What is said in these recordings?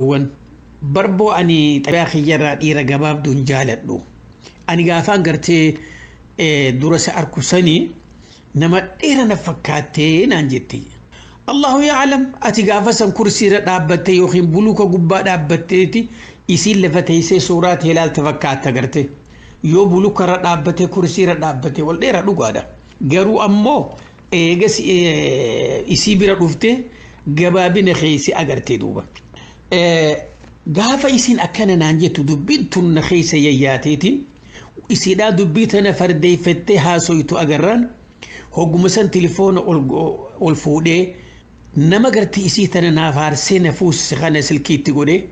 Obboleewwan, barboo ani xabiyaa kiyyarraa dhiira gabaabduun jaaladhu. Ani gaafaan gartee dura isa arku sanii nama dheera na fakkaattee naan jette. Allahu yaalam, ati gaafa san kursiirra dhaabbattee yookiin buluuka gubbaa dhaabbatteeti isiin lafa teessee suuraa ta'e ilaalta fakkaatta garte. Yoo buluukarra dhaabbattee kursiirra dhaabbattee wal dheera dhugaadha. Garuu ammoo eegas isii bira dhuftee gabaabina keessi agartee duuba. Gaafa isiin akkana naan jettu dubbiin tun na keessa yayyaateetiin isiidhaa dubbii tana fardeeffattee haasoytu agarraan hogguma san tilifoona ol fuudhee nama gartee isii tana naaf haarsee na fuusise kana silkiitti godhee,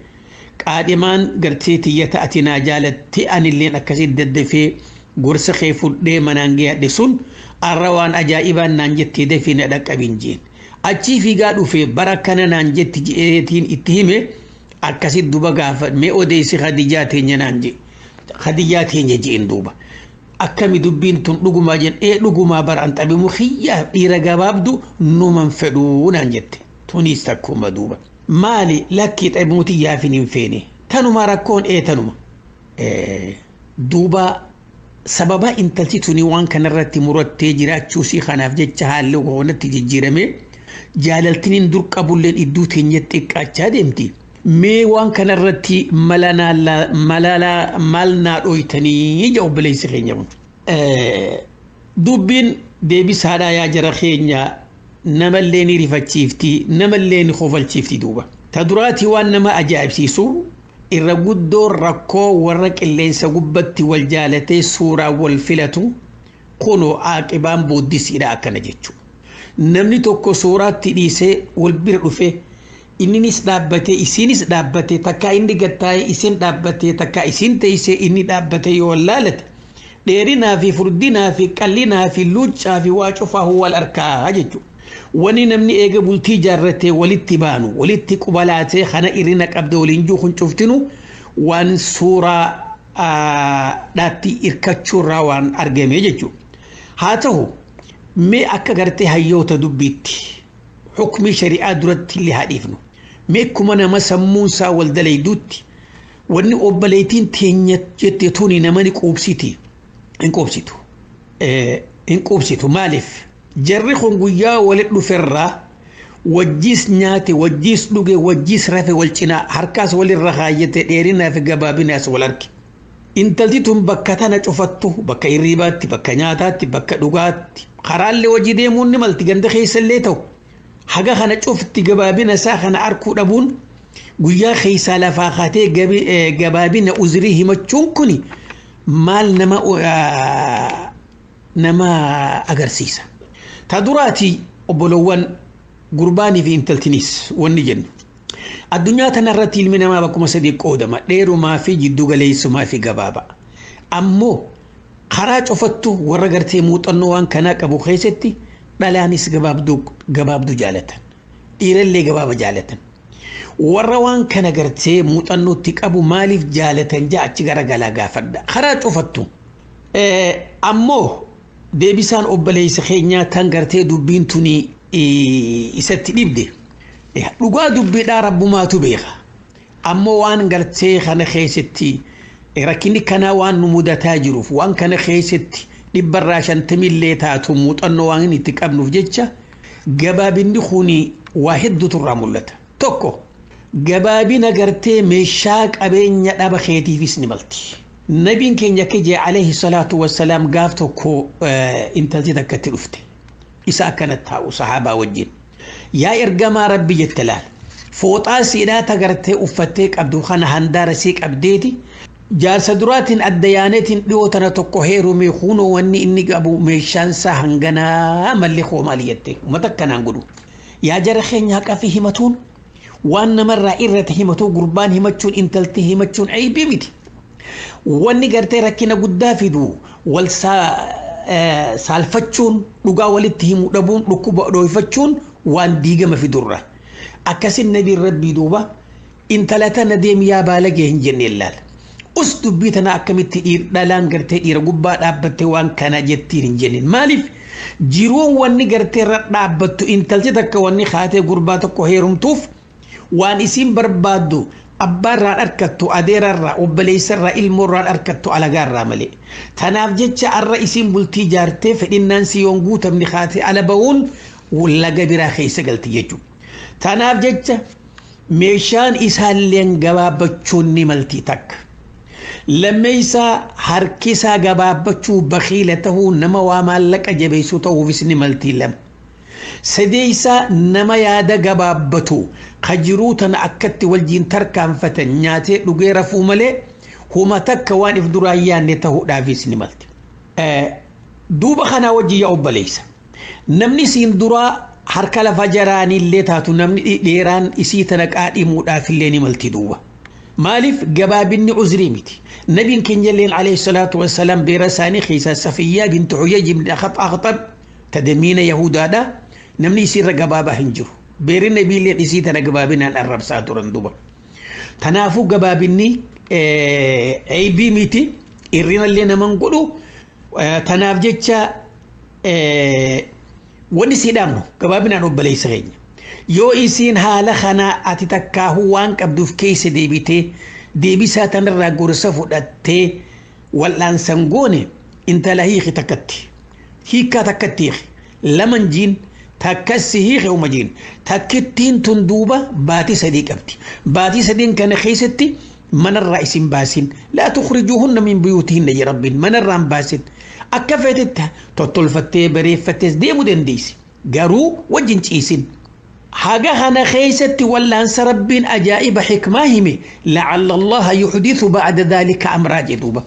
qaadhimaan gartee tiyya ta'ati naa jaalattee anilleen akkasii daddafee gorsa kee fudhee manaan geeyadhe sun arra waan ajaa'ibaan naan jettee dafii na dhaqqabin jeen. Achii fiigaa dhufee bara kana naan jetti jeetiin itti hime, akkasitti duba gaafa mee odeessi Khadijaa teenya naan jee. Khadijaa teenya jeen duuba. Akkami dubbiin tun dhugumaa jeen? Ee, dhugumaa, bara an xabimu xiyyaa dhiira gabaabdu numan fedhuu naan jette. Tunis takkuma duuba. Maali? Lakkii, xabimuuti yaafin hin feene. Tanuma rakkoon? Ee, tanuma. Duuba sababa intalti tuni waan kanarratti murattee jiraachuu sii kanaaf jecha haalli kanatti jijjiirame, jaalaltiniin dur qabulleen idduu teenya xiqqaachaa deemti. Mee waan kanarratti mala maal naa dhooytanii ija obboleessi keenya kun. Dubbiin deebisaadhaa yaa jara keenya, namallee ni rifachiifti, namallee ni kofalchiifti duuba. Ta duraatii waan nama ajaa'ibsiisu, irra guddoon rakkoo warra qilleensa gubbatti wal jaalatee suuraa wal filatu kunoo aaqibaan booddisiidha akkana jechuudha. Namni tokko suuraatti dhiisee wal bira dhufee inninis dhaabbatee isiinis dhaabbatee, takkaa inni gattaa'ee isiin dhaabbatee, takkaa isiin teessee inni dhaabbatee yoo wallaalate, dheerinaa fi furdinaa fi qallinaa fi luuccaa fi waa cufaa wal arkaa jechuudha. Wani namni eega bultii jaarratee walitti baanu walitti qubalaatee kana irrina qabde waliin jiru kun cuftinu waan suuraa dhaatti hirkachuurraa waan argame jechuudha. Haa ta'u, mee akka gartee hayyoota dubbiitti hukmii shari'aa duratti illee haa dhiifnu. Mee akkuma nama sammuunsaa wal dalayduutti, wanni obboleettiin teenya jette tuni nama ni quubsiti. Hin quubsitu. Hin quubsitu, maaliif? Jarri kun guyyaa walitti dhuferraa wajjiis nyaate, wajjiis dhuge, wajjiis rafe, wal cinaa harkaas walirra kaayyate, dheerinaa fi gabaabinaas wal arge. Intalti tun bakka tana cufattu, bakka hirribaatti, bakka nyaataatti, bakka dhugaatti, karaallee hojii deemuun ni malti, ganda keessallee ta'u. Haga kana cufti gabaabina isaa kana arkuu dhabuun, guyyaa keessaa lafaa kaatee gabaabina uzrii himachuun kuni maal nama agarsiisa? Ta duraati, obbolowwan, gurbaanii fi intaltinis wanni jennu. Addunyaa tanarratti ilmi namaa bakkuma sadii qoodama: dheerumaa fi jiddu galeessumaa fi gabaaba. Ammoo karaa cufattu warra gartee muuxannoo waan kanaa qabu keessatti dhalaanis gabaabduu gabaabduu jaalatan. Dhiirallee gabaaba jaalatan. Warra waan kana gartee muuxannootti qabu maaliif jaalatan jaa achi garagalaa gaafadha. Karaa cufattu. Ammoo deebisaan obboleessa keenyaa tan gartee dubbiin tuni isatti dhibde. Dhugaa dubbiidhaa rabbumaatu beeka. Ammoo waan gartee kana keessatti rakkinni kanaa waan nu mudataa jiruuf, waan kana keessatti 150% taatu muuxannoo waan itti qabnuuf jecha, gabaabinni kuni waa hedduutu irraa mul'ata. Tokko, gabaabina gartee meeshaa qabeenya dhaba keetiifis ni malti. Nabiin keenya akka jee alayhi salaatu wassalaam, gaaf tokko intalti takkatti dhufte. Isa akkana taa'u sahaabaa wajjin. "Yaa ergamaa Rabbi," jette laal. Fooxaa siidhaa tagartee uffattee qabdu kana handaara sii qabdeeti. Jaarsa duraatiin adda yaaneetiin dhiyoo tana tokko heerume, kunoo wanni inni qabu meeshaan isaa hanganaa malli koo maali jette, uummata akkanaan godhu. Yaa jara keenya, haqa fi himatuun, waan namarraa irratti himatuu, gurbaan himachuun intalti himachuun aybii miti. Wanni gartee rakkina guddaa fidu wal saalfachuun, dhugaa walitti himuu dhabuun, dhukkuba dhooyfachuun waan diigama fidurra. Akkasin nabiin Rabbii duuba intala tana "Deemi yaa baalagee" hin jenne ilaala. Us, dubbii tana akkamitti dhalaan gartee dhiira gubbaa dhaabbattee waan kana jettiin hin jenneen. Maaliif? Jiruun wanni gartee irra dhaabbattu, intalti takka wanni kaatee gurbaa tokko heerumtuuf Waan isiin barbaaddu abbaarraan arkattu, adeerarraa, obboleessarraa, ilmoorraan arkattu, alagaarraa malee. Tanaaf jecha arra isiin bultii jaartee fedhinnaan si yoon guutamni kaatee ala ba'uun laga biraa keessa galti jechuudha. Tanaaf jecha meeshaan isaalleen gabaabbachuun ni malti takka. Lammeessaa harkisaa gabaabbachuu, bakiila tahuu, nama waa maallaqa jabeessuu ta'uufis ni malti lama. Sadeessaa nama yaada gabaabbatu kajiruu tana akkatti wajjin tarkaanfatan nyaatee dhugee rafuu malee huma takka waan if duraan yaadne ta'uudhaafis ni malti. Duuba kanaa wajjin yaa obboleessa. Namni siin duraa harka lafa jaraanillee taatu namni dheeraan isii tana qaadhimuudhaaf illee ni malti duuba. Maaliif gabaabinni uzrii miti. Nabiin keenya illeen alayhi salaatu wassalaam beera isaanii keessaa Safiyyaa bintu Huyayy ibn Akhtab tadamiina Yahudaadha. Namni isiirra gabaabaa hin jiru. Beerri nabiilleen isii tana gabaabinaan arrabsaa turan duuba. Tanaafuu gabaabinni aybii miti, irrinallee naman godhu. Tanaaf jecha wanni sii dhaamnu gabaabinaan obboleessa keenya. Yoo isiin haala kanaa ati takkaahuu waan qabduuf keessa deebitee deebisaa tanarraa gorsa fudhattee wal'aansan goone, intala hiiki takkatti. Hiikkaa takkatti hiiki. Laman jiin takkassi hiiki uma jiin. Takkittiin tun duuba baatii 3 qabdi. Baatii sadiin kana keessatti manarraa isin baasin. Laa tukhrijuuhunna min buyuutihinna jedhe Rabbiin, manarraa hin baasin. Akka feetetti tottolfattee bareeffattees deemuu dandeessi. Garuu wajjin ciisin. Haga kana keessatti wallaansa Rabbiin ajaa'iba hikmaa hime, la'alla Allaha yuhdithu ba'da dhaalika amraa jedhuuba.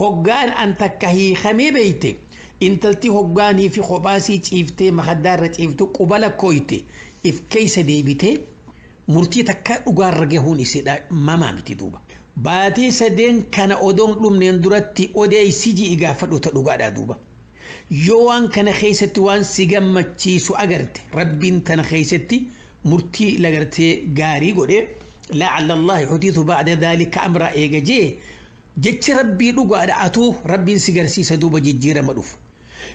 Hoggaan an takka hiikamee beeyte intalti hoggaanii fi kophaasii ciiftee makaddaarra ciiftu qubala kooyte if keessa deebitee murtii takka dhugaarra gahuun isiidha mamaa miti duuba. Baatii sadeen kana odoon dhumneen duratti odeessi ji'i gaafadhu ta dhugaadhaa duuba. Yoo waan kana keessatti waan si gammachiisu agarte, Rabbiin tana keessatti murtii lagartee gaarii godhee la'alla Allah yuhdithu ba'da dhaalika amra eega jee jechi Rabbii dhugaadha, atuu Rabbiin si garsiisa duuba jijjiirama dhufu.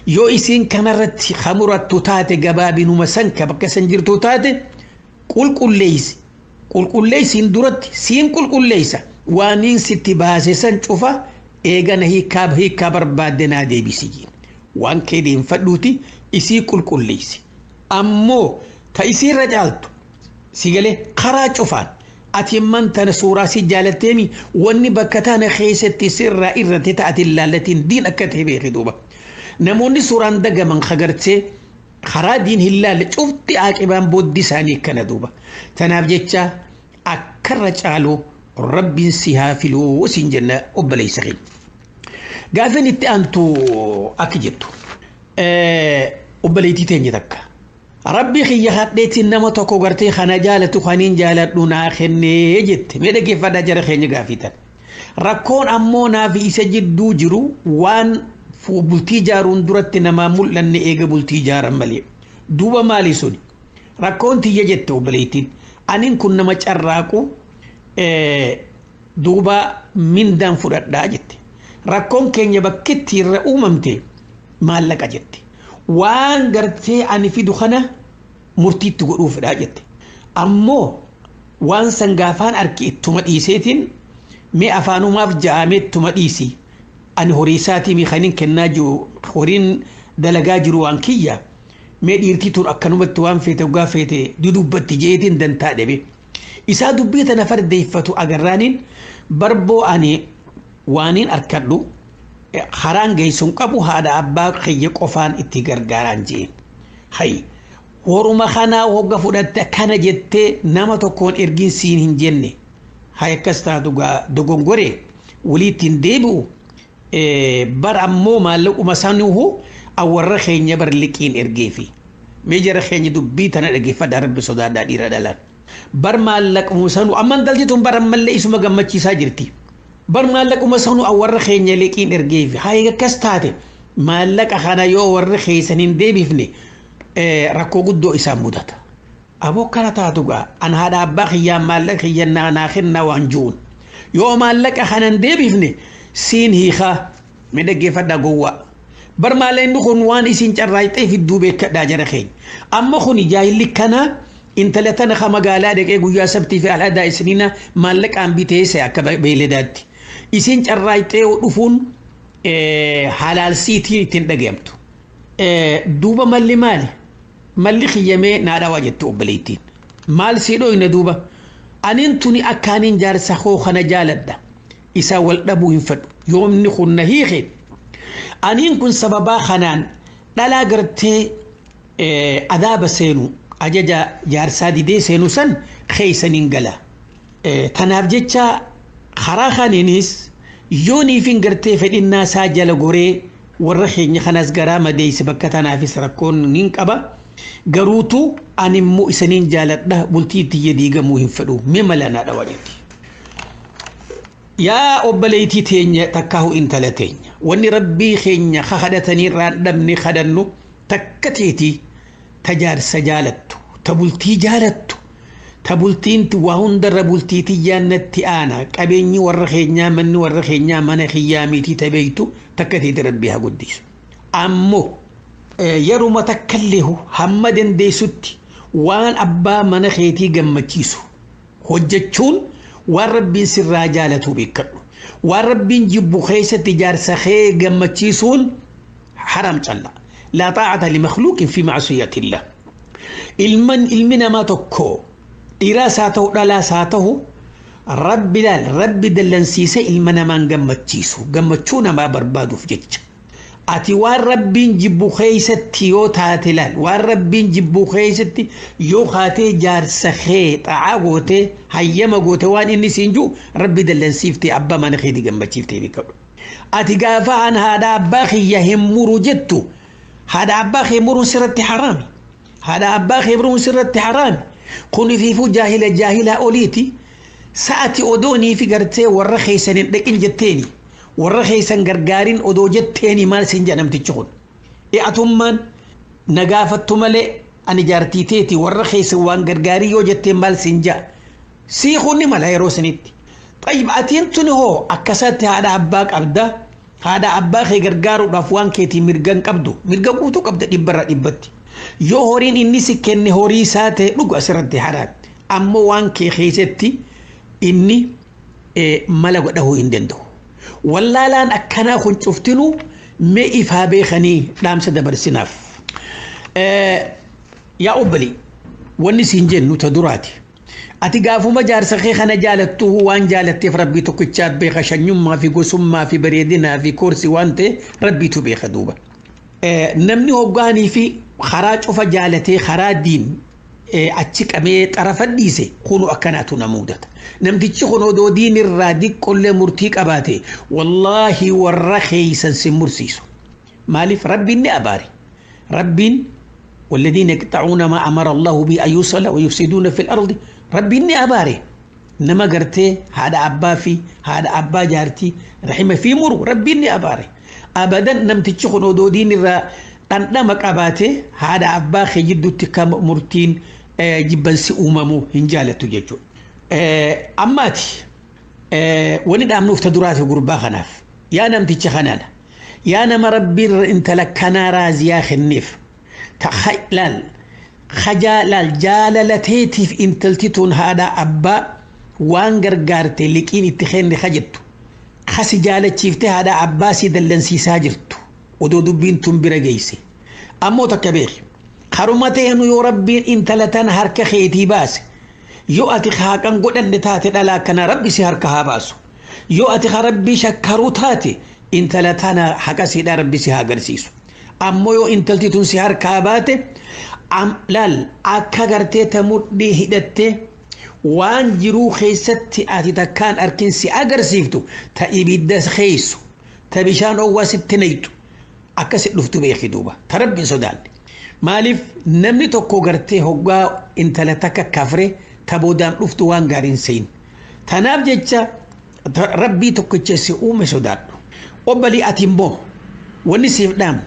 Yoo isiin kanarratti hamurattu taate, gabaabinuma san ka bakka san jirtu taate, qulqulleessi. Qulqulleessiin duratti siin qulqulleessa, waaniin sitti baase san cufa eegana hiikaa barbaadde naa deebisi. Waan kee deemfadhuuti isii qulqulleessi. Ammoo ta isiirra caaltu si galee karaa cufaan ati man tana suuraa si jaalatteemi, wanni bakka tana keessatti sirraa irratti ta'ati laallatiin diin akka ta'e beeki duuba. Namoonni suuraan dagaman kagartee karaa diin hin laalle cufti aaqibaan booddi isaanii akkana duuba. Tanaaf jecha akkarra caalu Rabbiin si haa filuu siin jenna, obboleessa keenya. Gaafin itti aantu akka jettu obboleettii teenya takka. Rabbi kiyya hadheetiin nama tokko gartee kana jaalatu kaniin jaaladhu naa kennee jette. Mee dhaggeeffadhaa jara keenya gaafitan. Rakkoon ammoo naaf isa jidduu jiru waan bultii ijaaruun duratti namaa mul'anne eega bultii ijaaran malee. Duuba maali suni? Rakkoon tiyya jette obboleettiin. Anin kun nama carraaqu, duuba mindaan fudhadhaa jette. Rakkoon keenya bakkitti irra uumamte maallaqa jette. Waan gartee ani fidu kana murtiitti godhuufidha jette. Ammoo waan san gaafaan arki ittuma dhiiseetiin mee afaanumaaf ja'amee ittuma dhiisi. Ani horii isaatii mi kanin kennaa jiru, horiin dalagaa jiru waan kiyya. Mee dhiirtii tun akkanumatti waan feete dhugaa feete dudubbatti jeetiin dantaa dhabe. Isaa dubbii tana fardeeffatu agarraaniin barboo ani waaniin arkadhu haraan geessuun qabu, haadha abbaa kiyya qofaan itti gargaaraan jeen. Hay, horuma kanaa hogga fudhatte kana jettee nama tokkoon ergiin siin hin jenne. Hay, akkas taatu dogongoree waliitti hin deebi'u. Bar ammoo maallaquma sanuhu awwarra keenya bar liqiin ergeefi. Mee jara keenya dubbii tana dhaggeeffadhaa, Rabbi sodaadhaa dhiira dhalaan. Bar maallaquma sanu amman dalti tun bar ammallee isuma gammachiisaa jirti. Bar maallaquma sanu awwarra keenya liqiin ergeefi. Hay, akkas taate maallaqa kana yoo warri keessan hin deebifne rakkoo guddoo isaan mudata. Aboo kana taatu gaa an haadha abbaa kiyyaan maallaqa kiyyan naa kennaa waan jiruun. Yoo maallaqa kana hin deebifne siin hiikaa, mee dhaggeeffadhaa gowwaa. Bar maallaqni kun waan isin carraaqxee fidduu beekadhaa jara keenya. Amma kun jaahilli kana Intala tana ka magaalaa dhaqee guyyaa sabtii fi alhadaa isiniina maallaqaan bitee akka beeyladaatti. Isin carraaqxee dhufuun halaalsiitiin ittiin dhagayamtu. Duuba malli maali? Malli kiyyamee naadhawaa jettu obboleettiin. Maal sii dhoyne duuba? Anin tuni akkaaniin jaarsa koo kana jaaladha. Isaa wal dhabuu hin fedhu. Yoomni kun na hiike. Aniin kun sababaa kanaan dhalaa gartee adaaba seenu ajaja jaarsaa didee seenu san keeysaniin gala. Tanaaf jecha karaa kaniinis yooniifin gartee fedhinnaa isaa jala goree warra keenya kanas garaa madeeyse bakka tanaafis rakkoon nin qaba. Garuutu ani immoo isaniin jaaladha bultii tiyya diigamuu hin fedhu mee mala naa dhawa jetti. Yaa obboleettii teenya takkaahu intala teenya wanni rabbii keenya kadhatanii irraan dhabne kadhannu takka teetii ta jaarsa jaalattu ta bultii jaalattu ta bultiin waa hundarra bultii tiyyaan natti aana qabeenyi warra keenyaa manni warra keenyaa mana kiyyaa mitii ta beeytu takka teeti rabbii haa guddisu. Ammoo yeruma takkallee hamma dandeessutti waan abbaa mana keetii gammachiisu hojjechuun waan rabbiin sirraa jaalatu beekadhu. Waan rabbiin jibbu keessatti jaarsa kee gammachiisuun haram calla. Laa xaa'ata limakhluuqin fi macsiyatillah. Ilman ilmi namaa tokko dhiiraas haa ta'u dhalaas haa ta'u rabbi laal rabbi dallansiisee ilma namaan gammachiisu gammachuu namaa barbaaduuf jecha. Ati waan rabbiin jibbu keessatti yoo taate laal waan rabbiin jibbu keessatti yoo kaatee jaarsa kee xa'aa gootee hayyama goote waan inni siin jiru rabbi dallansiiftee abbaa mana keetii gammachiiftee beekadhu. Ati gaafa an haadha abbaa kiyya hin muru jettu haadha abbaa kee muruun sirratti haraami. Haadha abbaa kee muruun sirratti haraami. Kun ifiifuu jaahila jaahilaa oliiti. Sa'ati odoonii fi gartee warra keessan hin dhaqin jetteeni. Warra keessan gargaariin odoo jetteeni maal siin jedha namtichi kun. Atummaan na gaafattu malee ani jaartii teeti warra keessan waan gargaarii yoo jetteen maal siin jedha. Sii kun ni mala yeroo sanitti. Xayyib atiin tuni hoo akkasatti haadha abbaa qabda. Haadha abbaa kee gargaaruudhaaf waan keetii mirga hin qabdu. Mirga guutuu qabda dhibbarra dhibbatti. Yoo horiin inni si kenne horii isaa ta'e dhugu asirratti haraami. Ammoo waan kee keessatti inni mala godhahuu hin danda'u. Wallaalaan akkanaa kun cuftinuu mee ifaa beekanii dhaamsa dabarsinaaf. Yaa obbali wanni siin jennu ta duraati. Ati gaafuma jaarsa kee kana jaalattu waan jaalatteef rabbii tokkichaa beeka shanyummaa fi gosummaa fi bareedinaa fi koorsi waan ta'e rabbiitu beeka duuba. Namni hoggaanii fi karaa cufa jaalatee karaa diin achi qabee xarafa dhiise kunu akkanaatu na mudata. Namtichi kun odoo diin irraa diqqollee murtii qabaate wallaahi warra keeysan si mursiisu. Maaliif rabbiin ni abaare. Rabbiin والذين يقطعون ما أمر الله به أن يوصل ويفسدون في الأرض ربي إني أباري نما قرتي هذا أبا في هذا أبا جارتي رحمة في مرو ربي إني أباري أبدا نمتشخن ودودين الرا تندمك أباتي هذا أبا خجدو تكام مرتين جبن سي أممو هنجالة تججو أماتي ولد أمنوف تدرات قربا خناف يا نمتشخنانا يا نما ربي انت لكنا رازيا خنيف laal hajaa laal jaalalateetiif intalti tun haadha abbaa waan gargaarte liqiin itti kenne kajettu kasi jaalachiifte haadha abbaa si dallansiisaa jirtu odoo dubbiin tun bira geeyse ammoo takka beeki karuma ta'enu yoo rabbiin intala tana harka keetii baase yoo ati haaqan godhanne taate dhalaa kana rabbi si harka haa baasu yoo ati rabbii shakkaruu taate intala tana haqa siidhaa rabbi si haa agarsiisu. Ammoo yoo intalti tun si harkaa baate laal akka gartee ta mudhii hidhatte waan jiruu keessatti ati takkaan arkin si agarsiiftu ta ibidda keeysu ta bishaan owwaa sitti naytu akkasi dhuftu beeki duuba ta rabbiin sodaanne. Maaliif namni tokko gartee hoggaa intala takka kafre ta boodaan dhuftu waan gaariin sein. Tanaaf jecha rabbii tokkicha si uume sodaadhu. Obbalii ati immoo wanni siif dhaamu.